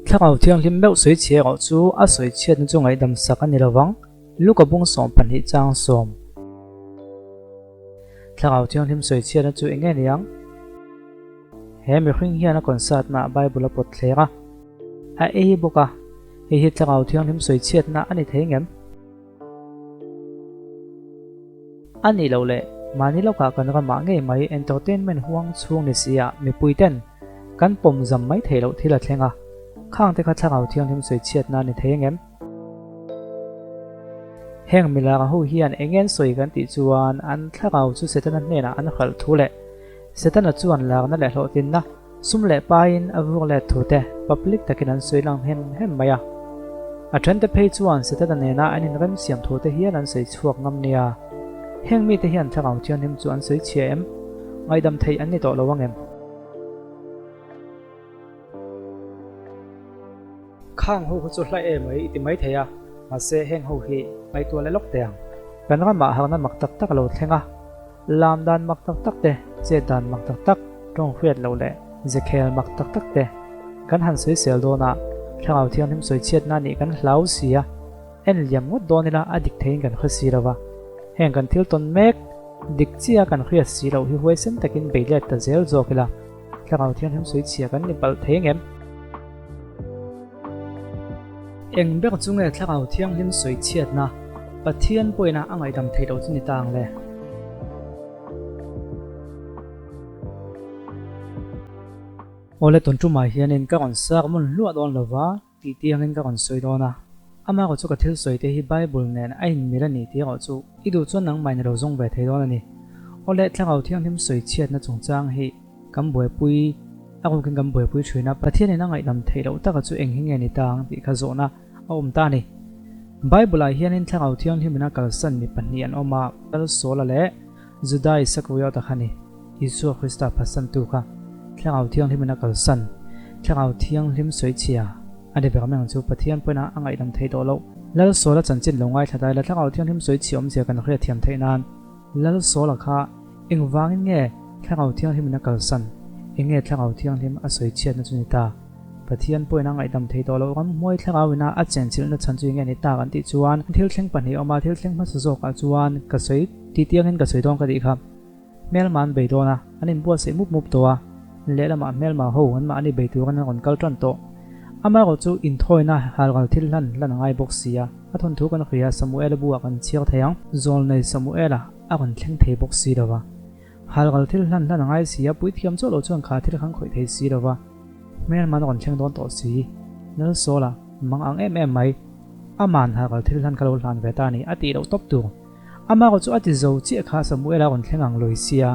Thlarau Thianghlim meuh sawi chhia erawh chu a sawi chhiatna chu ngaihdam sak a ni lo vang, Luka bung 12 chang 10. Thlarau Thianghlim sawi chhiatna chu eng nge ni ang? He mihring hian a concert naah Bible a pawt thleng a, a ei bawk a, hei hi Thlarau Thianghlim sawi chhiatna a ni thei ngem? A nih loh leh, mahni lawkah kan ramah ngei mai entertainment huang chhung ni si ah mipui ten kan pawm zam mai theih loh thil a thleng a, khang te kha Thlarau Thianghlim sawi chhiatna a ni thei angem? Heng milar ho hian eng nge an sawi kan tih chuan an thlarau chu Setana hnenah an hralh thu leh Setana chuan larna leh hlawhtlinna Sum leh paiin a vur let thu te public takin an sawi lang hem hem mai a. A thente phei chuan Setana nena an inrem siam thu te hian an sawi chhuak ngam nia. Heng mite hian thlarau thianghlim chu an sawi chhia em? Ngaihdam theih an ni tawh lo ang em? Khang ho kha chu hlai em mai i ti mai thei a, mahse heng ho hi ngaihtuah leh lawk teh ang. Kan ramah harna mak tak tak a lo thleng a. Lam dan mak tak tak te, chet dan mak tak tak, tawng hriat loh leh zekhel mak tak tak te kan han sawisel dawn a, Thlarau Thianghlim sawichhiatna nih kan hlau si a, en liam ngawt dawn ila a dik theiin kan hre si lo va. Heng kan thil tawn mek dik chiah kan hriat si loh hi huaisen takin bei let ta zel zawk ila Thlarau Thianghlim sawichhia kan ni palh thei ngem? Eng ber chu nge Thlarau Thianghlim sawichhiatna Pathian pawhin a ngaihdam theih loh chu ni ta ang le? Awle tun tumah hianin ka rawn sak mun hluah dawn lova tih tiangin ka rawn sawi dawn a. Amaherawh chu ka thil sawi te hi Bible nen a inmil a ni tih erawh chu i duh chuan nangmah in ilo zawng ve thei dawn a ni. Awle Thlarau Thianghlim sawichhiatna chungchang hi Kan buaipui, a rukin kan buaipui thin a, Pathianin a ngaihdam theih loh taka chu eng hi nge ni ta ang tih kha zawhna a awm ta a ni. Bible-ah hianin Thlarau Thianghlimin a kalsan mi pahnih an awm a, Lal Sawla leh Juda Isakriota kha ni. Isua Krista phatsantu kha Thlarau Thianghlimin a kalsan. Thlarau Thianghlim sawichhia a ni ber mai ang chu Pathian pawhin a ngaihdam theih tawh loh. Lal Sawla chanchin lo ngaithla ta ila Thlarau Thianghlim sawichhia awmzia kan hriatthiam theih nan Lal Sawla kha Engvangin nge Thlarau Thianghlimin a kalsan? Enge Thlarau Thianghlim a sawi chhiatna chu ni ta? Pathian pawhin a ngaihdam thei tawh loh ramhmuai Thlarauina a chenchilhna chhan chu enge ni ta kan tih chuan thil thleng pahnih a awm a, thil thleng hmasa zawkah chuan ka sawi tih tiangin ka sawi dawn ka tih kha. Hmelma an bei dawn a, an inbuatsaih mup mup tawh a, lehlamah hmelma ho anmahni bei turin an rawn kal tan tawh. Amaherawh chu inthawina halral thil hlan hlan a ngai bawk si a, a thawnthu kan hria Samuela buah kan chhiar thei ang. Zawlnei Samuela A rawn thleng thei bawk si lo va. Halral thil hlan hlan a ngai si a, puithiam chauh lo chuan kha thil khan khawih thei si lo va. Hmelman a rawn thleng dawn tawh si. Lal Sawla, mang ang em em mai. Aman halral thil hlan kha lo hlan ve ta a ni, a tih loh tawp tur. Ama erawh chu a ti zo chiah kha Samuela a rawn thleng ang lawi sia.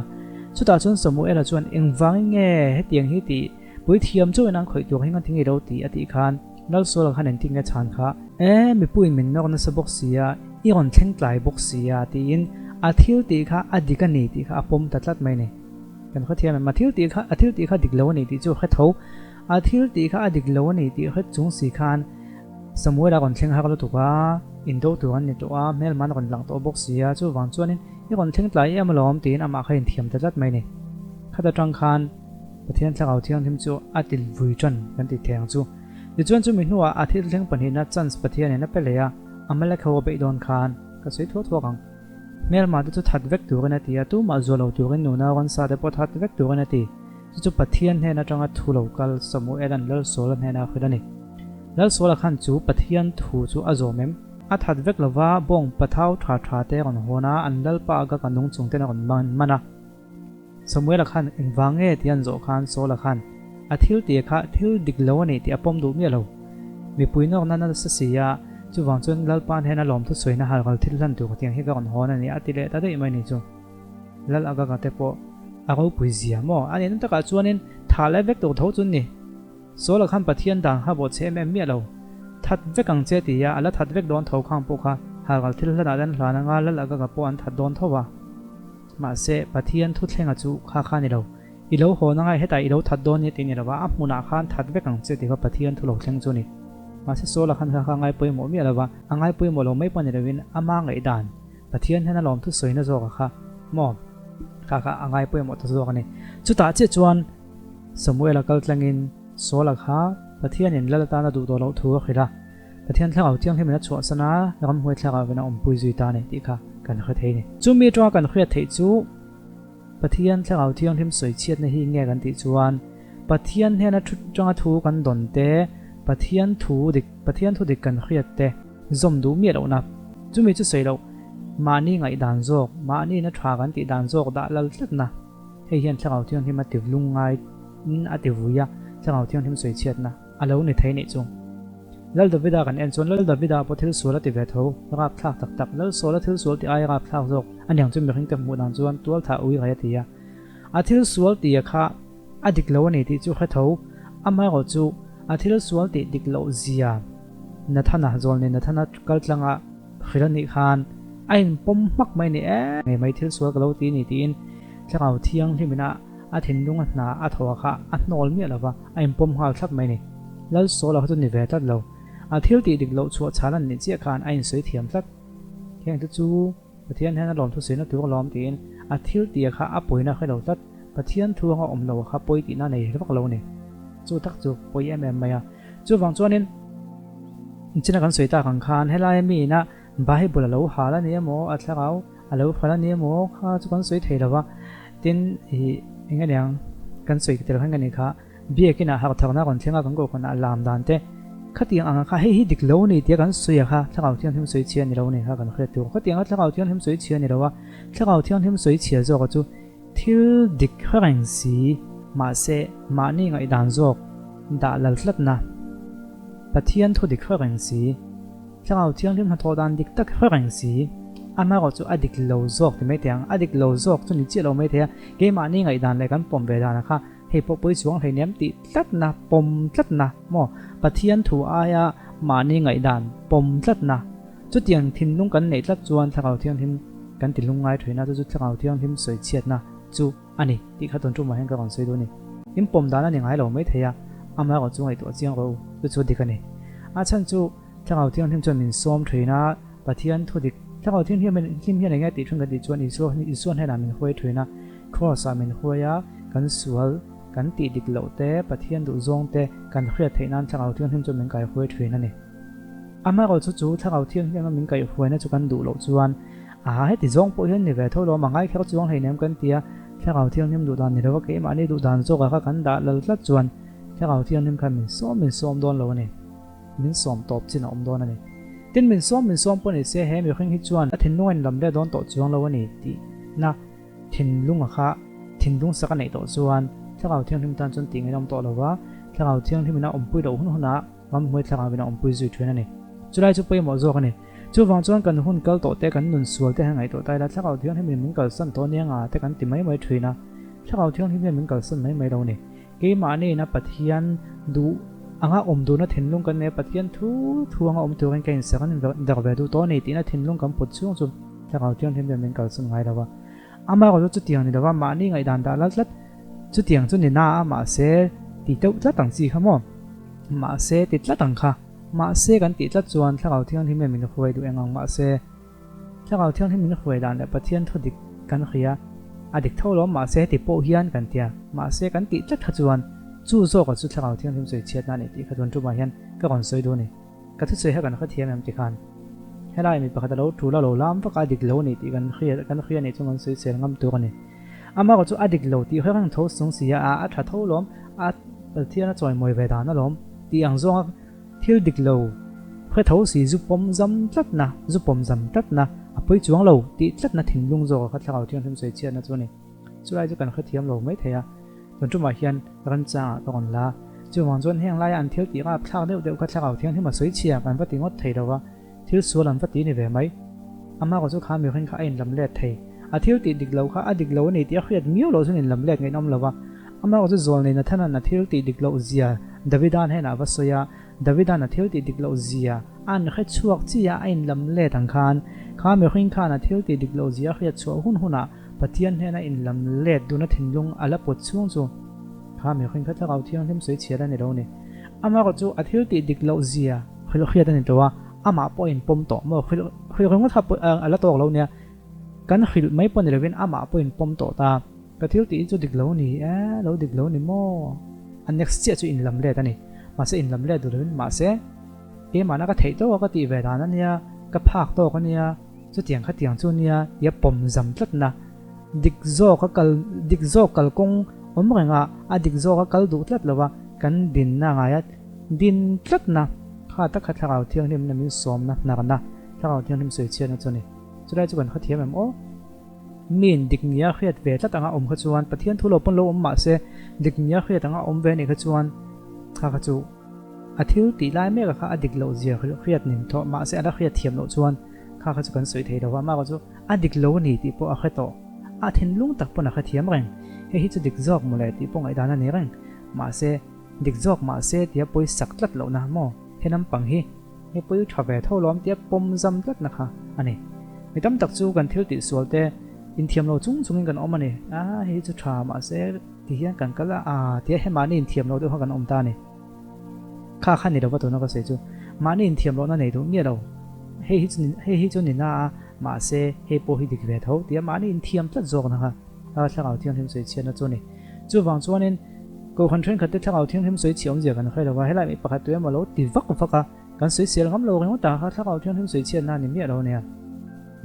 Chutah chuan Samuela chuan engvangin nge hetiang hi tih puithiam chauhin an khawih tur hi ngan thing i lo ti a tih khan Lal Sawla khan engtin nge chhan kha? E, mipuiin min nawr nasa bawk si a, i rawn thleng tlai bawk si a, tiin a thil tih kha a dik a ni tih kha a pawm ta tlat mai a ni. Kan hrethiam em? A thil tih kha, a thil tih kha dik lo a ni tih chu a hre tho. A thil tih kha a dik lo a ni tih hre chung si khan Samuel-a rawn thleng har lutuk a, indo tur an ni tawh a, hmelman a rawn lang tawh bawk si a, chuvang chuanin i rawn thleng tlai em alawm tiin amah kha inthiam ta tlat mai a ni. Khata tang khan Pathian Thlarau Thianghlim chu a til vui tan kan ti thei ang chu. Tichuan chumi hnuah a thil thleng pahnihna chance Pathianin a pe leh a, Amalek ho a beih dawn khan ka sawi thuak thuak ang. Hmelma te chu that vek turin a ti a, tumah zual lo turin nuna rawn te pawh that vek turin a ti. Chu chu Pathian hnen atanga thu lo kal Samuela'n Lal Sawla hnena a hrilh a ni. Lal Sawla khan chu Pathian thu chu a zawm em? A that vek lova bawng pathau tha tha te a rawn hawn a, an Lalpa Agag a nung chung ten a rawn man a. Samuela khan engvang nge tih an zawh khan Saula khan a thil tih kha thil dik lo a ni tih a pawm duh miah lo. Mipui nawkna nasa si a, chuvang chuan Lalpa hnena lawmthu sawina halral thil hlan tur tiang hi ka rawn hawn a ni a ti leh ta daih mai ni chu. Lal Agaga te pawh a ropui zia maw? A nihna takah chuanin thah leh vek tur tho chu ni. Saula khan Pathian dan kha bawh chhe em em miah lo. That vek ang che ti a, a la that vek dawn tho khang pawh kha halral thil hlanah te an hlan anga Lal Agaga pawh an that dawn tho a. Mahse, Pathian thuthlenga chu kha kha ni lo. I lo hawn anga hetah i lo that dawn nia tih ni lova, a hmunah khan that vek ang che tih kha Pathian thu lo thleng chu a ni. Mahse, Saula khan kha kha a ngai pawimawh miah lova, a ngai pawimawh lo mai pawh ni lovin ama ngaihdan, Pathian hian a lawm thusawina zawk a kha maw? Kha kha a ngai pawimawh ta zawk a ni. Chutah chiah chuan Samuela kal tlangin Saula kha Pathianin lal atana duh tawh loh thu a hrilh a, Pathian thlarau thianghlimin a chhuahsan a, ramhnuai thlarauin a awmpui zui ta a ni tih kha kan hre thei a ni. Chumi atanga kan hriat theih chu Pathian thlarau thianghlim sawichhiatna hi nge kan tih chuan Pathian hnena thu tanga thu kan dawn te, Pathian thu dik, Pathian thu dik kan hriat te zawm duh miah lohna. Chumi chu sawi loh, mahni ngaihdan zawk, mahniin a tha kan tih dan zawk dah lal tlatna. Hei hian thlarau thianghlim a ti lungngai in a ti vui a, thlarau thianghlim sawichhiatna a lo ni thei nih chu. Lal Davida kan en chuan Lal Davida pawh thil sual a ti ve tho, rapthlak tak tak, Lal Saula thil sual ti aia rapthlak zawk a niang chu mihringte hmuh dan chuan tual thah ui rei a ti a. A thil sual tia kha a dik lo a ni tih chu hre tho, amaherawh chu a thil sual tih dik loh zia Nathana, Zawlnei Nathana kaltlanga hrilh a nih khan a inpawm hmak mai a ni em ngei mai thil sual ka lo ti a ni tiin Thlarau Thianghlimin a a thinlung a hna a thaw kha a hnawl miah lo va, a inpawm nghal thlap mai a ni. Lal Saula kha chu ni ve tlat lo. A thil tih dik loh chhuah chhan an nih chiah khan a insawi thiam tlat. Heng te chu Pathian hian a lawm thusawi tur alawm tiin a thil tih kha a pawina hre lo tlat. Pathian thu anga awm lo kha pawi tihna nei vak lo a ni. Chu tak chu pawi em em mai a. Chuvang chuanin china kan sawi tak ang khan helai miin a Bible a lo hal a ni emaw, a thlarau a lo hal a ni emaw kha chu kan sawi thei lo va. Tin, ih eng aniang kan sawi tel khan ka nih kha, biakin ah harh tharna rawn thleng a kan kohhran ah lam dan te khatiang ang kha hei hi dik lo a ni tia kan sawi a kha thlarau thianghlim sawi chhia a ni lo a ni kha kan hriat tur. Khatiang a thlarau thianghlim sawi chhia a ni lo a, thlarau thianghlim sawi chhia zawk a chu thil dik reng si mahse mahni ngaihdan zawk dah lal tlatna Pathian thu dik reng si. Thlarau Thianghlim hnathawh dan dik tak hre reng si. Amaherawh chu a dik lo zawk ti mai thei ang. A dik lo zawk chu ni chiah lo mai thei a, keimahni ngaihdan leh kan pawm ve danah kha hei pawh pawi chuang hleinem tih tlatna, pawm tlatna maw? Pathian thu aia mahni ngaihdan pawm tlatna. Chutiang thinlung kan neih tlat chuan Thlarau Thianghlim kan ti lungngai thin a, chu chu Thlarau Thianghlim sawichhiatna chu a ni tih kha tun tumah hian ka rawn sawi duh a ni. In pawm dan a ni ngai lo mai thei a, amaherawh chu ngaihtuah chiang rawh u, chu chu dik a ni. A chhan chu. Thlarau Thianghlim chuan min sawm thin a, Pathian thu dik. Thlarau Thianghlim hian eng nge tih thin kan tih chuan Isua Isua hnenah min huai thin a, Kraws ah min huai a, kan sual, kan tih dik loh te, Pathian duh zawng te kan hriat theih nan Thlarau Thianghlim chuan min kaihhuai thin a ni. Amaherawh chu chu Thlarau Thianghlim a min kaihhuaina chu kan duh loh chuan, Aha heti zawng pawh hian ni ve tho lo, a ngai kher chuang hleinem kan ti a, Thlarau Thianghlim duh dan ni lova keimahni duh dan zawkah kha kan dah lal tlat chuan Thlarau Thianghlim khan min sawm min sawm dawn lo a ni. Min sawm tawp chin a awm dawn a ni. Tin, min sawm min sawm pawh ni se he mihring hi chuan a thinlung a inlam leh dawn tawh chuang lo a ni tih na thinlunga kha thinlung sak a neih tawh chuan Thlarau Thianghlim tan chuan tih ngaihna awm tawh lo va, Thlarau Thianghlimin a awmpui loh hun hunah ramhnuai Thlarauin a awmpui zui thin a ni. Chulai chu pawimawh zawk a ni. Chuvang chuan kan hun kal tawh te, kan nun sual te han ngaihtuah ta ila Thlarau Thianghlimin min kalsan tawh anianga te kan ti mai mai thin a, Thlarau Thianghlim hian min kalsan mai mai lo a ni. Keimahni ina Pathian duh anga awm duhna thinlung kan nei a, Pathian thu thu anga awm turin ka insak an indarh ve duh tawh a ni tihna thinlung kan put chhung chu Thlarau Thianghlim hian min kalsan ngai lo a. Amaherawh chu chutiang ni lova mahni ngaihdan dah lal tlat chutiang chu ni na a, mahse ti deuh tlat ang chi kha maw? Mahse ti tlat ang kha. Mahse kan tih tlat chuan Thlarau Thianghlim hian min hruai duh eng ang mahse Thlarau Thianghlim min hruai dan leh Pathian thu dik kan hria a dik tho lawm mahse heti pawh hian kan tia mahse kan tih tlat kha chuan chu zawka chu Thlarau Thianghlim sawi chhiatna a ni tih kha chuan tumah hian ka rawn sawi duh a ni. Ka thusawi kha kan hrethiam em ti khan helai mi pakhat a lo tul a lo lam vak a a dik lo a ni tih kan hria kan hria nih chuan kan sawi sel ngam tur a ni. Amaherawh chu a dik lo tih hre reng tho sung si a a tha tho lawm a Pathian a chawimawi ve dan alawm tih ang zawnga Thil dik lo, hre tho si zu pawm zam tlatna, zu pawm zam tlatna, a pawi chuang lo tih tlatna thinlung zawka kha Thlarau Thianghlim sawi chhiatna chu a ni. Chulai chu kan hrethiam lo mai thei a, tun tumah hian remchangah ka rawn la. Chuvang chuan heng laia an thil tih rapthlak deuh deuh kha Thlarau Thianghlim a sawi chhia kan va ti ngawt thei lo va, thil sual an va ti ni ve mai. Amaherawh chu kha mihring kha a inlam let thei. A thil tih dik lo kha a dik lo a ni tih a hriat miau loh chuan inlam let ngaihna awm lo va. Amaherawh chu Zawlnei Nathana'n a thil tih dik loh zia Davida'n hnenah va sawi a, Davida'n a thil tih dik loh zia a an hre chhuak chiah a inlam let ang khan, kha mihring khan a thil tih dik loh zia a hriat chhuah hun hunah Pathian hnena inlam let duna thinlung a la pawt chhung chu kha mihring kha Thlarau Thianghlim sawi chhiat a ni lo ni. Amaherawh chu a thil tih dik loh zia hrilh hriat a ni tawh a, amah pawh a inpawm tawh maw? Hrilh hrilh ringawt kha a la tawk lo nia, kan hrilh mai pawh ni lovin amah pawh a inpawm tawh ta. Ka thil tih hi chu dik lo ni e, lo dik lo ni maw? A next chiah chu inlam let a ni. Mahse inlam let duh lovin mahse keimahna ka theih tawk a ka tih ve dan a nia, ka phak tawk a nia, chutiang khatiang chu nia tia pawm zam tlatna dik zawk a kal dik zawk kalkawng awm reng a, a dik zawk a kal duh tlat lova kan dinna ngaia din tlatna kha tak kha thlarau thianghlimna min sawmna hnarna thlarau thianghlim sawichhiatna chu a ni. Chulai chu kan hrethiam em aw? Miin dik nia hriat ve tlat anga awm kha chuan Pathian thu lo pawn lo awm mah se dik nia hriat anga awm ve anih kha chuan kha kha chu a thil tih lai mek a kha a dik loh zia hriat nin thawh mah se a la hriat thiam loh chuan kha kha chu kan sawi thei lo va, amah kha chu a dik lo a ni tih pawh a hre tawh. A thinlung tak pawn a hrethiam reng. Hei hi chu dik zawk mawle tih pawh ngaihdan a ni reng. Mahse, dik zawk mah se tia pawisak tlat lohna maw he nampang hi? Hei pawi tha ve tho lawm tia pawm zam tlatna kha a ni. Mi tam tak chu kan thil tihsual te inthiam lo chung chungin kan awm a ni. A hei chu tha mahse ti hian kan kal a, aa tia he mahni inthiam lo deuh kha kan awm ta a ni. Kha kha ni lova tuna ka sawi chu mahni inthiam lohna nei duh miah lo. Hei hi chu hei hi chu ni na a mahse hei pawh hi dik ve tho tia mahni inthiam tlat zawkna kha a thlarau thianghlim sawi chhiatna chu a ni. Chuvang chuanin Kohhran thenkhat te thlarau thianghlim sawi chhiah awmzia kan hre lo va, helai mi pakhat tu emaw lo ti vak vak a, kan sawi sel ngam lo ringawt a, kha thlarau thianghlim sawi chhiatna a ni miah lo ania.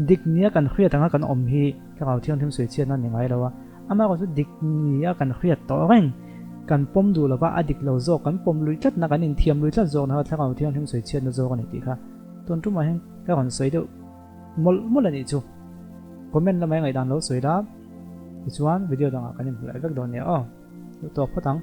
Dik nia kan hriat anga kan awm hi thlarau thianghlim sawi chhiatna a ni ngai lo a, amaherawhchu dik nia kan hriat tawh reng, kan pawm duh lova a dik lo zawk kan pawm lui tlatna, kan inthiam lui tlat zawkna kha thlarau thianghlim sawi chhiatna zawk a ni tih kha tun tumah hian ka rawn sawi deuh mawlh mawlh a nih chu. Comment lamah i ngaihdan lo sawi la, tichuan video dangah kan inhmu leh vek dawn nia aw. Duh tawk phawt ang.